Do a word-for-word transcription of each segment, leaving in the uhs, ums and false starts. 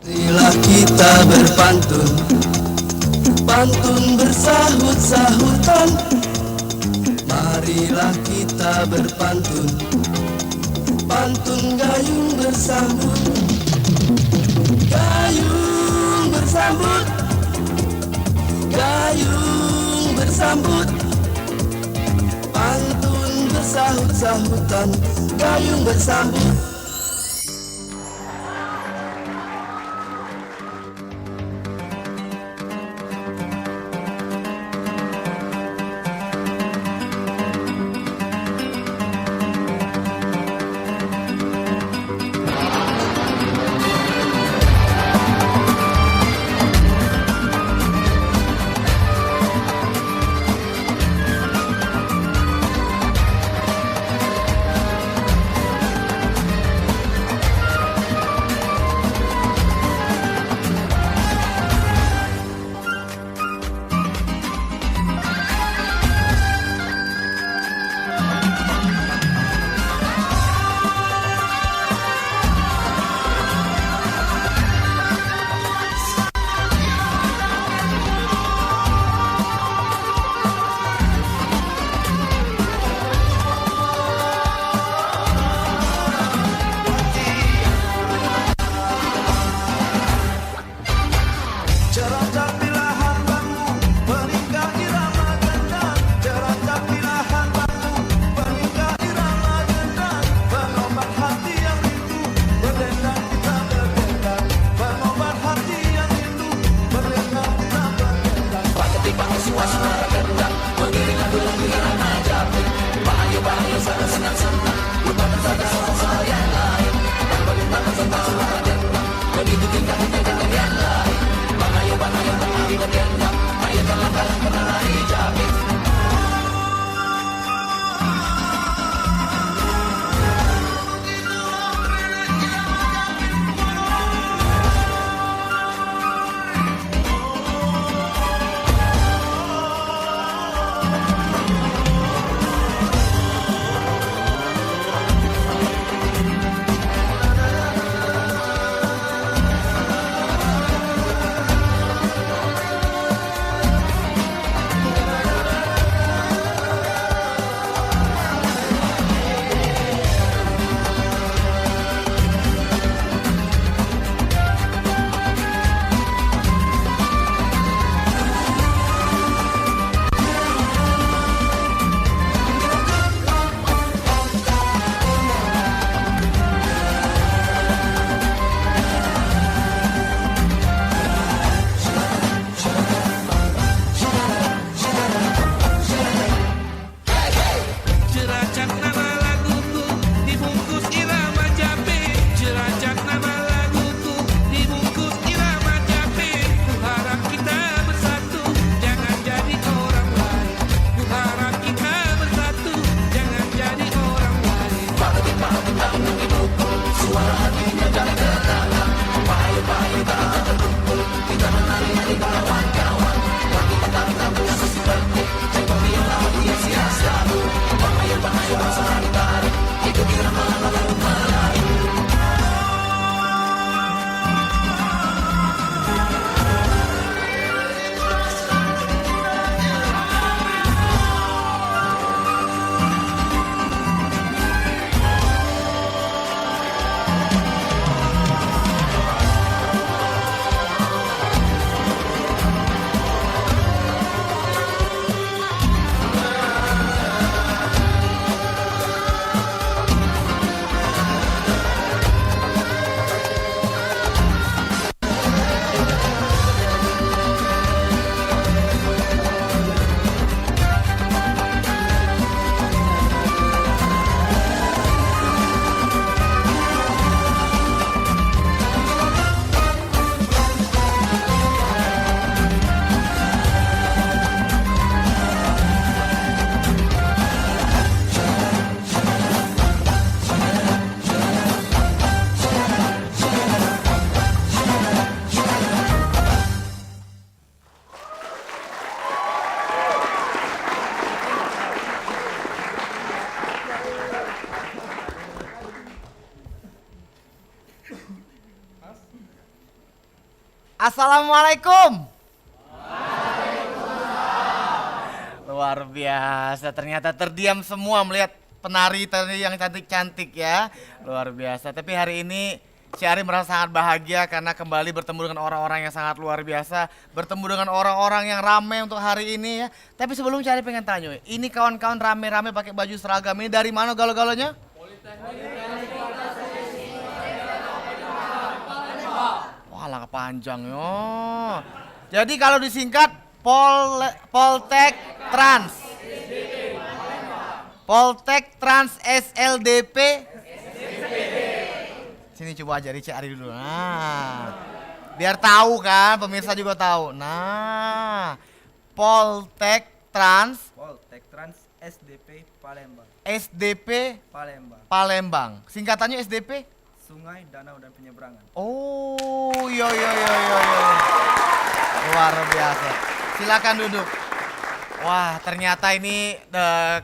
Marilah kita berpantun, pantun bersahut-sahutan. Marilah kita berpantun, pantun gayung bersambut. Gayung bersambut, gayung bersambut. Pantun bersahut-sahutan, gayung bersambut. Assalamualaikum. Luar biasa, ternyata terdiam semua melihat penari tadi yang cantik-cantik ya. Luar biasa. Tapi hari ini Cik Ari merasa sangat bahagia karena kembali bertemu dengan orang-orang yang sangat luar biasa, bertemu dengan orang-orang yang ramai untuk hari ini ya. Tapi sebelum Cik Ari pengen tanya, ini kawan-kawan rame-rame pakai baju seragam ini dari mana galo-galonya? Wah, langkah panjang yo. Jadi kalau disingkat Pol Poltek Trans. Poltek Trans S L D P. Sini coba ajari Cik Ari dulu. Nah. Biar tahu kan, pemirsa juga tahu. Nah, Poltek Trans Poltek Trans S D P Palembang. S D P Palembang. Palembang. Singkatannya S D P? Sungai, Danau, dan Penyeberangan. Oh, iya, iya, iya, iya, iya. Luar biasa. Silakan duduk. Wah, ternyata ini eh,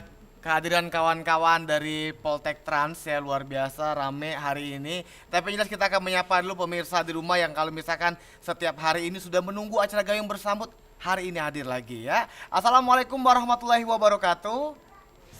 kehadiran kawan-kawan dari Poltek Trans ya luar biasa rame hari ini. Tapi yang jelas kita akan menyapa dulu pemirsa di rumah yang kalau misalkan setiap hari ini sudah menunggu acara Gayung Bersambut, hari ini hadir lagi ya. Assalamualaikum warahmatullahi wabarakatuh.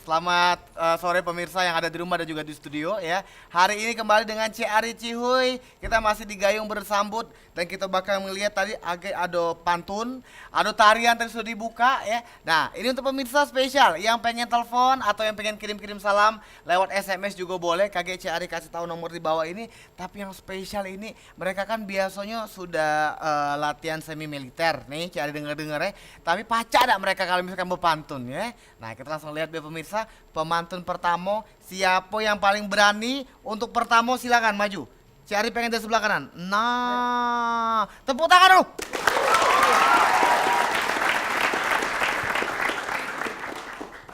Selamat eh, sore pemirsa yang ada di rumah dan juga di studio ya. Hari ini kembali dengan Cik Ari Cihuy. Kita masih di Gayung Bersambut dan kita bakal melihat tadi agak ada pantun, ada tarian tadi sudah dibuka ya. Nah, ini untuk pemirsa spesial yang pengen telepon atau yang pengen kirim-kirim salam lewat S M S juga boleh. Kagek Cik Ari kasih tahu nomor di bawah ini. Tapi yang spesial ini mereka kan biasanya sudah eh, latihan semi militer nih, Cik Ari denger-denger ya. Tapi pacak dak mereka kalau misalkan berpantun ya? Nah, kita langsung lihat deh pemirsa, pemantun pertama, siapa yang paling berani untuk pertama silakan maju. Cik Ari pengen dari sebelah kanan. Nah, tepuk tangan dulu.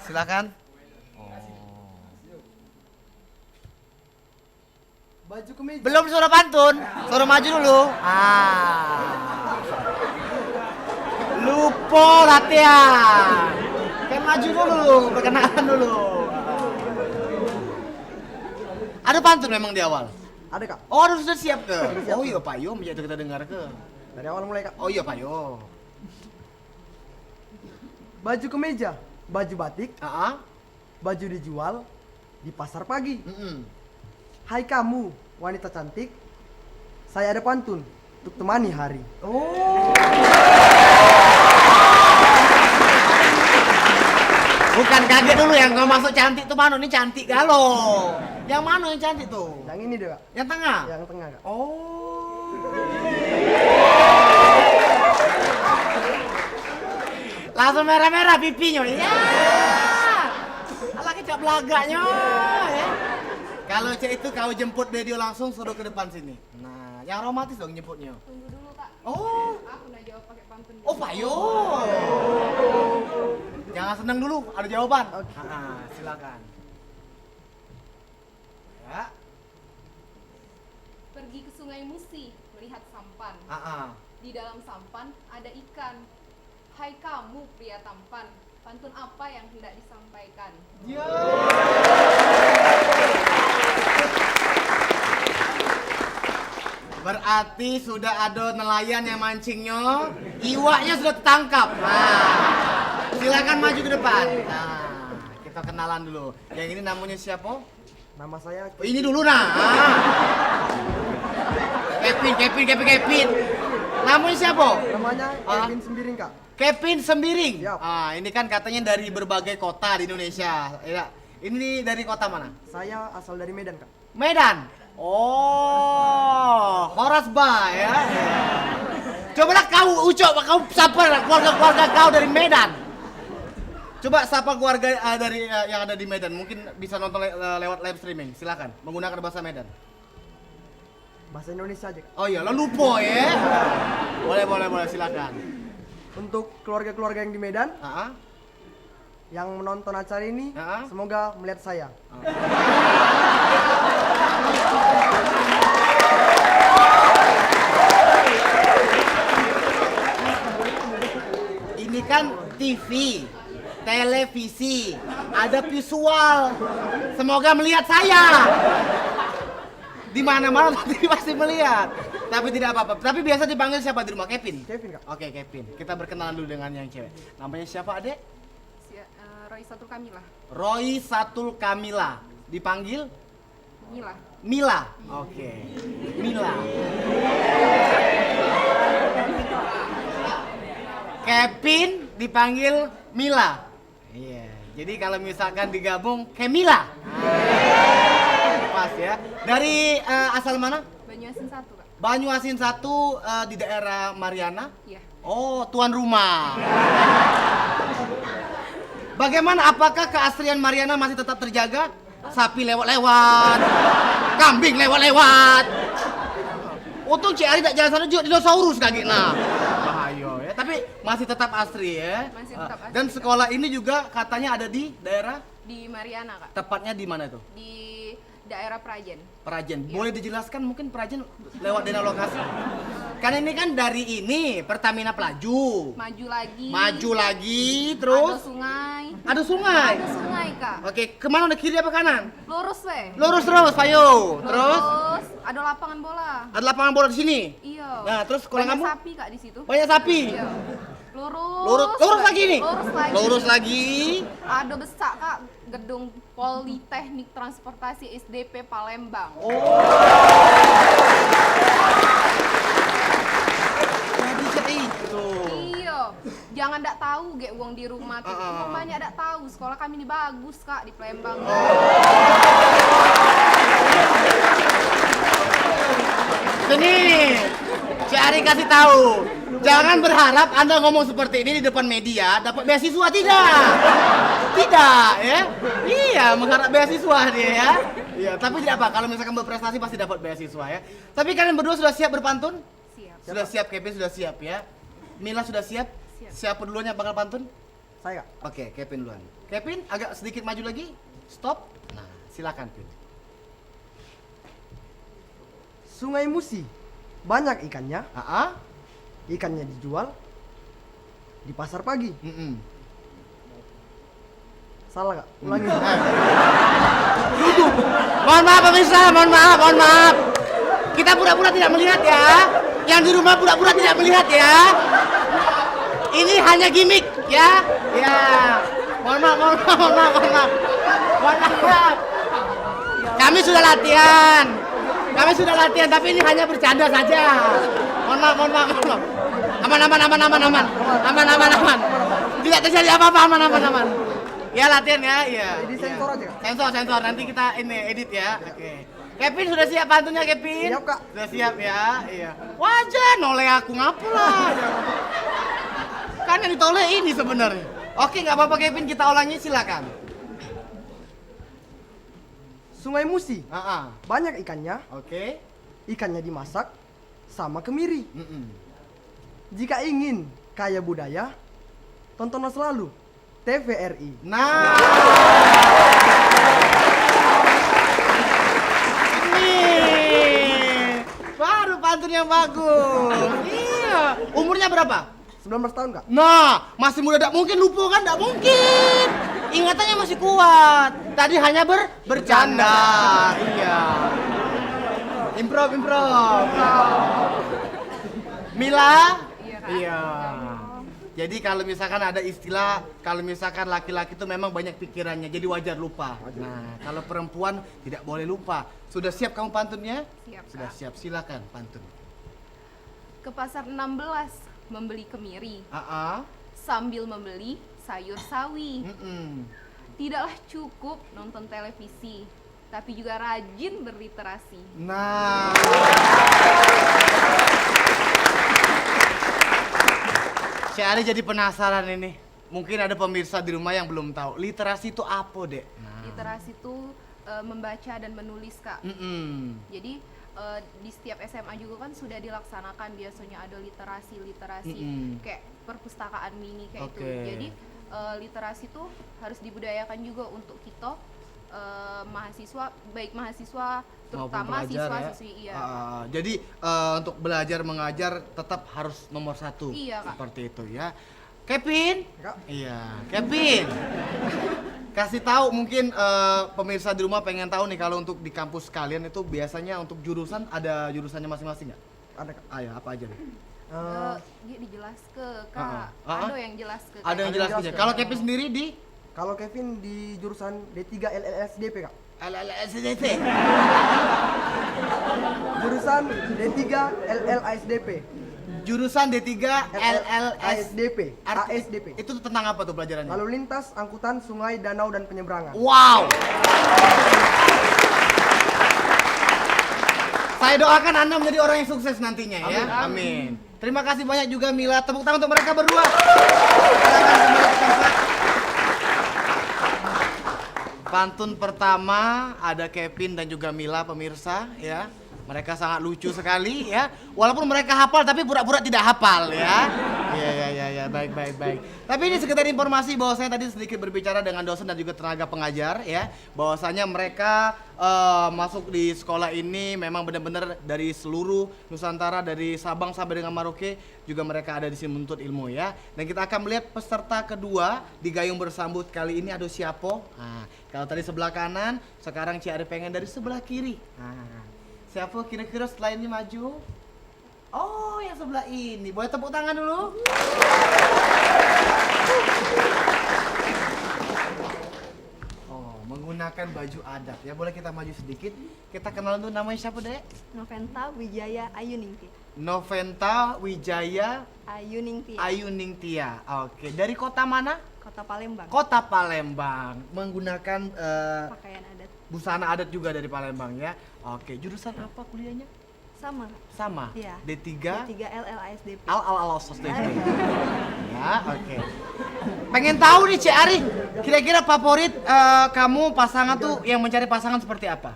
Silakan. Oh. Baju kemeja. Belum suruh pantun, suruh maju dulu. Ah. Lupa latihan. Kan maju dulu, perkenalan dulu. Ada pantun memang di awal. Ada, Kak. Oh, ada sudah siap ke? Sudah siap. Oh iya, Pak Yo, menjadi kita dengar ke. Dari awal mulai, Kak. Oh iya, Pak Yo. Baju kemeja, baju batik, Aa. Baju dijual di pasar pagi. Mm-mm. Hai kamu, wanita cantik, saya ada pantun untuk temani hari. Oh. Bukan kaget dulu yang kau masuk cantik tuh mana? Ini cantik galo. Yang mana yang cantik tuh? Yang ini deh, Kak. Yang tengah? Yang tengah, Kak. Oh. Langsung merah-merah pipinya. Ya. Alah kecak belagaknya. Ya. Kalau cek itu kau jemput video langsung suruh ke depan sini. Nah, yang romantis dong jemputnya. Tunggu dulu, Kak. Oh. Aku nak jawab pakai pantun. Oh, payo. Jangan seneng dulu, ada jawaban. Oke. Ah, silakan. Ya. Pergi ke Sungai Musi melihat sampan. Ah, ah. Di dalam sampan ada ikan. Hai kamu pria tampan, pantun apa yang hendak disampaikan? Ya. Berarti sudah ada nelayan yang mancingnya, iwaknya sudah tertangkap. Nah, silakan maju ke depan. Nah, kita kenalan dulu. Yang ini namanya siapa? Nama saya Oh, ini dulu nah. Ah. Kevin, Kevin, Kevin, Kevin. Namanya siapa? Namanya Ah. Kevin Sembiring, Kak. Kevin Sembiring. Yap. Ah, ini kan katanya dari berbagai kota di Indonesia. Ya. Ini dari kota mana? Saya asal dari Medan, Kak. Medan. Oh, Horas Ba ya. Cobalah kau Ucok, kau sapa keluarga-keluarga kau dari Medan. Coba sapa keluarga eh, dari eh, yang ada di Medan, mungkin bisa nonton le- eh, lewat live streaming. Silakan menggunakan bahasa Medan. Bahasa Indonesia aja, Kak. Oh iya, lo lupa ya. Boleh, boleh, boleh, silakan. Untuk keluarga-keluarga yang di Medan, Ah, yang menonton acara ini, Ah. semoga melihat saya. Ini kan T V, televisi, ada visual. Semoga melihat saya. Di mana-mana nanti pasti melihat. Tapi tidak apa-apa. Tapi biasa dipanggil siapa di rumah? Kevin? Kevin, Kak. Oke, Kevin. Kita berkenalan dulu dengan yang cewek. Namanya siapa, Adek? Si-, eh, Roy Satul Kamila. Roy Satul Kamila. Dipanggil? Mila. Mila. Oke. Mila. Kevin dipanggil Mila. Iya. Jadi kalau misalkan digabung, Kemila. Pas ya. Dari, eh, asal mana? Banyuasin satu, Kak. Banyuasin satu, eh, di daerah Mariana? Iya. Oh, tuan rumah. Bagaimana, apakah keaslian Mariana masih tetap terjaga? Sapi lewat-lewat, kambing lewat-lewat. Untung Cik Ari dak jalan sana juga, dinosaurus kagek nah. Bahayo ya, tapi masih tetap asri ya. Masih tetap asri, Kak. Dan sekolah ini juga katanya ada di daerah? Di Mariana, Kak. Tepatnya di mana itu? Di daerah Prajen. Prajen. Iya. Boleh dijelaskan mungkin Prajen lewat daerah lokasi? Kan ini kan dari ini, Pertamina Pelaju. Maju lagi. Maju lagi, terus? Ada sungai. Ada sungai? Ada sungai, Kak. Oke, kemana, udah kiri apa kanan? Lurus, weh. Lurus terus, ayo. Terus? Lurus, ada lapangan bola. Ada lapangan bola di sini? Iya. Nah, terus sekolah kamu? Banyak sapi, Kak, di situ. Banyak sapi? Iya. Lurus. Lurus, lurus lagi nih? Lurus lagi. Lurus lagi. Ada besak, Kak, gedung Politeknik Transportasi S D P Palembang. Oh. Jadi cak itu. Iya. Jangan dak tahu gek wong di rumah tuh. Ah, ah, ah. Wong banyak dak tahu sekolah kami ni bagus, Kak, di Palembang. Sini, Cik Ari kasih tahu. Jangan berharap Anda ngomong seperti ini di depan media dapat beasiswa, tidak. Tidak, ya. Iya, mengharap beasiswa dia, ya. Iya, tapi tidak apa, kalau misalkan berprestasi pasti dapat beasiswa, ya. Tapi kalian berdua sudah siap berpantun? Siap. Sudah siap, Kevin sudah siap, ya. Mila sudah siap? Siap. Siapa duluan yang bakal pantun? Saya, Kak. Oke, Kevin duluan. Kevin, agak sedikit maju lagi. Stop. Nah, silakan, Vin. Sungai Musi, banyak ikannya. Aa. Ikannya dijual di pasar pagi. Mm-mm. Salah, Kak. Ulangi. Mohon maaf, pemirsa, mohon maaf, mohon maaf. Kita pura-pura tidak melihat, ya. Yang di rumah pura-pura tidak melihat, ya. Ini hanya gimmick, ya. Ya. Mohon maaf, mohon maaf, mohon maaf, mohon maaf. Mohon maaf. Kami sudah latihan. Kami sudah latihan, tapi ini hanya bercanda saja. Mohon maaf, mohon maaf, mohon maaf. Aman, aman, aman, aman, aman. Aman, aman, aman. Tidak terjadi apa-apa, aman, aman, aman. Ya, latihan ya, iya. Jadi sensor aja, Kak? Sensor, sensor. Nanti kita ini edit ya. Oke. Kevin sudah siap pantunnya, Kevin? Siap, Kak. Sudah siap ya? Iya. Wajar noleh aku ngapo lah. Kan yang ditoleh ini sebenarnya. Oke, nggak apa-apa, Kevin, kita ulangi, silakan. Sungai Musi. Ah, ah. Banyak ikannya. Oke. Ikannya dimasak sama kemiri. Mm-mm. Jika ingin kaya budaya, tontonlah selalu T V R I. Nah. Ini baru pantun yang bagus. Iya. Umurnya berapa? Sembilan belas tahun, Kak. Nah, masih muda, dak mungkin lupa kan? Dak mungkin. Ingatannya masih kuat. Tadi hanya ber bercanda. Iya. Improv, improv. Mila? Iya, Kak. Iya. Jadi kalau misalkan ada istilah, kalau misalkan laki-laki itu memang banyak pikirannya, jadi wajar lupa. Wajar. Nah, kalau perempuan tidak boleh lupa. Sudah siap kamu pantunnya? Siap, Kak. Sudah siap, silakan pantun. Ke pasar enam belas membeli kemiri. Aa. Sambil membeli sayur sawi. Mm-mm. Tidaklah cukup nonton televisi, tapi juga rajin berliterasi. Nah. Si Ali jadi penasaran ini. Mungkin ada pemirsa di rumah yang belum tahu. Literasi itu apa, Dek? Nah. Literasi itu, eh, membaca dan menulis, Kak. Mm-mm. Jadi, eh, di setiap S M A juga kan sudah dilaksanakan, biasanya ada literasi-literasi, mm-mm, kayak perpustakaan mini kayak itu. Oke. Jadi, eh, literasi tuh harus dibudayakan juga untuk kita, eh, mahasiswa, baik mahasiswa, maupun terutama pelajar, siswa, ya, siswi, iya. Ah, jadi, eh, untuk belajar mengajar tetap harus nomor satu. Iya, Kak. Seperti itu, ya. Kevin? Kak? Iya, Kevin. Kasih tahu mungkin, eh, pemirsa di rumah pengen tahu nih, kalau untuk di kampus kalian itu biasanya untuk jurusan ada jurusannya masing-masing nggak? Ada, ayo, apa aja nih? Eh, Eh, dia dijelas ke, Kak. Ah, ah. Ah, ah. Ada yang jelas ke, Ada yang Kak? Jelas ke. Kalau Kevin sendiri di? Kalau Kevin di jurusan D tiga L L S D P, Kak. L L S D P. Jurusan D tiga L L A S D P. Jurusan D tiga L L S A S D P. Arti-, A S D P. Itu tentang apa tuh pelajarannya? Lalu lintas, angkutan, sungai, danau, dan penyeberangan. Wow. Saya doakan Anda menjadi orang yang sukses nantinya ya. Amin. Amin. Terima kasih banyak juga Mila. Tepuk tangan untuk mereka berdua. Silakan kembali ke tempat. Pantun pertama ada Kevin dan juga Mila, pemirsa ya. Mereka sangat lucu sekali ya. Walaupun mereka hafal tapi pura-pura tidak hafal ya. Iya, iya, iya, iya. Baik, baik, baik. Tapi ini sekedar informasi bahwasanya tadi sedikit berbicara dengan dosen dan juga tenaga pengajar ya. Bahwasanya mereka eh, masuk di sekolah ini memang benar-benar dari seluruh Nusantara, dari Sabang sampai dengan Merauke juga mereka ada di sini menuntut ilmu ya. Dan kita akan melihat peserta kedua di Gayung Bersambut kali ini ada siapa. Nah, kalau tadi sebelah kanan, sekarang Cik Ari pengen dari sebelah kiri. Nah, siapa kira-kira setelah ini maju? Oh, yang sebelah ini. Boleh tepuk tangan dulu? Oh, menggunakan baju adat ya. Boleh kita maju sedikit? Kita kenal dulu, namanya siapa, Dek? Noventa Wijaya Ayu Ningti. Noventa Wijaya Ayu Ningti. Ayu Ningtia. Oke, dari kota mana? Kota Palembang. Kota Palembang. Menggunakan, eh, Pakaian adat. Busana adat juga dari Palembang ya. Oke, jurusan apa kuliahnya? Sama. Sama? Iya. D tiga? D tiga L L A S D P. Al, al, al, sos D P. Ya, oke. Pengen tahu nih, Cik Ari, kira-kira favorit, eh, kamu pasangan tuh yang mencari pasangan seperti apa?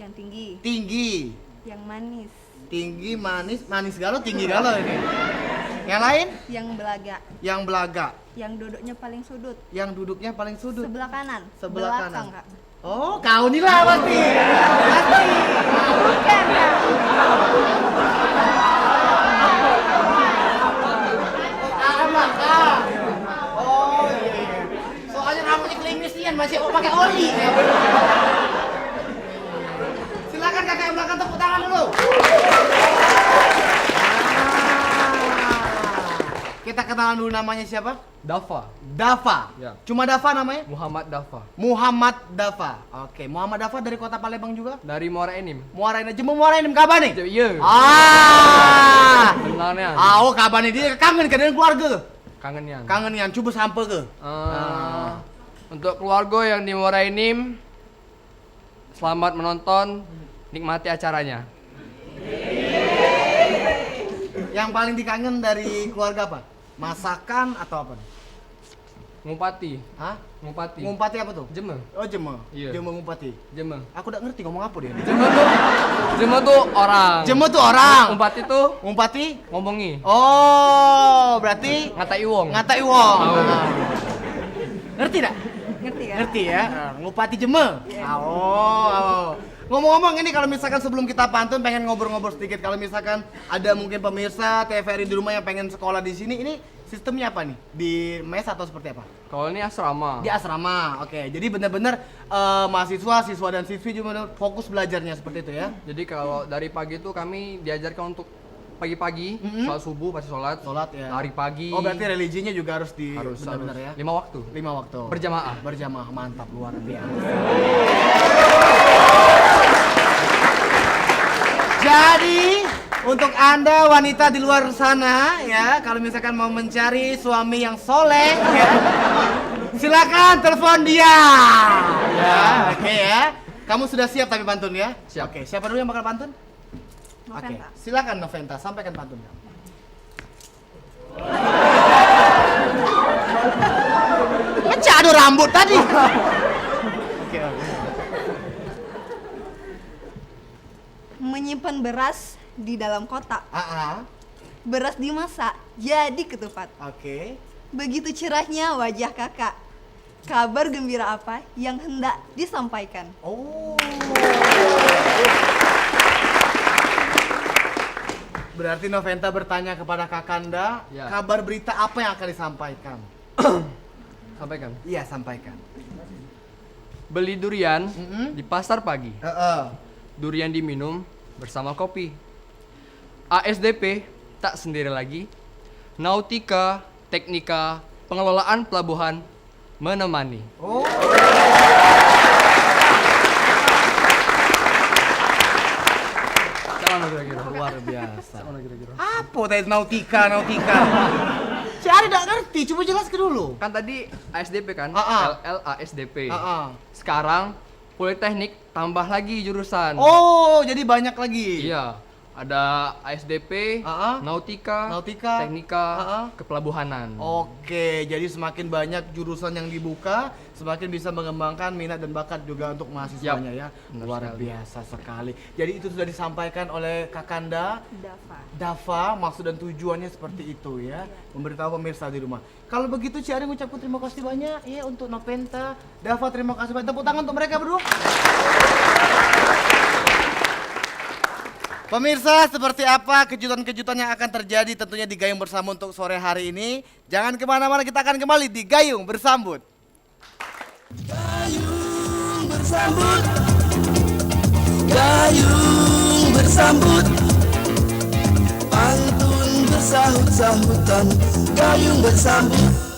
Yang tinggi. Tinggi. Yang manis. Tinggi, manis, manis galo, tinggi galo ini. Yang lain? Yang belaga. Yang belaga. Yang duduknya paling sudut. Yang duduknya paling sudut. Sebelah kanan. Sebelah Belakang, kanan. Kak. Oh, kau ni lah pasti. Pasti. Bukan, Kak. Kamu lah, Kak. Oh, iya, iya. Soalnya rambutnya klimis nian, masih mau pakai oli. Silakan kakak yang belakang tepuk tangan dulu. Kita kenalan dulu, namanya siapa? Dafa. Dafa. Ya. Cuma Dafa namanya? Muhammad Dafa. Muhammad Dafa. Oke, Muhammad Dafa dari kota Palembang juga? Dari Muara Enim. Muara Enim, Jember Muara Enim, kabar nih? Iya. Ah. Benar nih. Ah, oh, kabar nih, dia kangen ke dengan keluarga? Kangen nian. Kangen nian, coba sampe ke? Eh, Ah. untuk keluarga yang di Muara Enim, selamat menonton, nikmati acaranya. Yang paling dikangen dari keluarga apa? Masakan atau apa? Ngumpati. Hah? Ngumpati. Ngumpati apa tuh? Jeme. Oh, jeme. Iya. Jeme ngumpati. Jeme. Aku dak ngerti ngomong apa dia. Jeme tuh, jeme tuh orang. Jeme tuh orang. Ngumpati tuh Ngumpati? ngomongi. Oh, berarti Ngatai wong. Ngatai wong. Tahu. Ngerti dak? Ngerti ya? Ngerti ya? Nah, ngumpati jeme. Iya. Ah, oh, oh. Ngomong-ngomong ini, kalau misalkan sebelum kita pantun pengen ngobrol-ngobrol sedikit. Kalau misalkan ada mungkin pemirsa T V R I di rumah yang pengen sekolah di sini, ini sistemnya apa nih? Di mes atau seperti apa? Kalau ini asrama. Di asrama, oke. Jadi bener-bener, eh, mahasiswa, siswa dan siswi juga bener fokus belajarnya seperti itu ya? Jadi kalau dari pagi itu kami diajarkan untuk pagi-pagi, Mm-mm. sholat subuh pasti sholat. Sholat ya. Lari pagi. Oh, berarti religinya juga harus di Harus, bener-bener harus. ya? Lima waktu. Lima waktu. Berjamaah. Berjamaah, mantap, luar biasa. Jadi, untuk Anda wanita di luar sana ya, kalau misalkan mau mencari suami yang soleh ya, silakan telepon dia. Ya, oke ya. Kamu sudah siap tapi pantun ya? Siap. Oke, siapa dulu yang bakal pantun? Oke, Noventa. Silakan Noventa, sampaikan pantun kamu. Pecah ada rambut tadi. Oke, oke. Menyimpan beras di dalam kotak. Ah, ah. Beras dimasak, jadi ketupat. Oke. Begitu cerahnya wajah kakak. Kabar gembira apa yang hendak disampaikan? Oh. Berarti Noventa bertanya kepada Kakanda, Ya. kabar berita apa yang akan disampaikan? Sampaikan. Iya, sampaikan. Beli durian Mm-mm. di pasar pagi. Heeh. Durian diminum bersama kopi. A S D P tak sendiri lagi. Nautika Teknika Pengelolaan Pelabuhan menemani. Oh. Cak mano kira-kira? Luar biasa. Cak mano kira-kira? Apa tadi nautika, nautika? Cak Ari dak ngerti, coba jelaske dulu. Kan tadi A S D P kan? Ah, ah. L L A S D P. Ah, ah. Sekarang Politeknik tambah lagi jurusan. Oh, jadi banyak lagi. Iya. Ada A S D P, Heeh. Nautika, Nautika. Teknika, Heeh. Kepelabuhanan. Oke, jadi semakin banyak jurusan yang dibuka, semakin bisa mengembangkan minat dan bakat juga untuk mahasiswanya, Yap, ya. Benar Luar sekali. Biasa sekali. Jadi itu sudah disampaikan oleh Kakanda Dava. Dava, maksud dan tujuannya seperti itu, ya. Iya. Memberitahu pemirsa di rumah. Kalau begitu, Cik Ari ngucapkan terima kasih banyak, ya, untuk Nopenta. Dava, terima kasih banyak. Tepuk tangan untuk mereka berdua. Pemirsa, seperti apa kejutan-kejutan yang akan terjadi tentunya di Gayung Bersambut untuk sore hari ini? Jangan kemana-mana, kita akan kembali di Gayung Bersambut. Gayung Bersambut. Gayung Bersambut. Pantun bersahut-sahutan. Gayung Bersambut.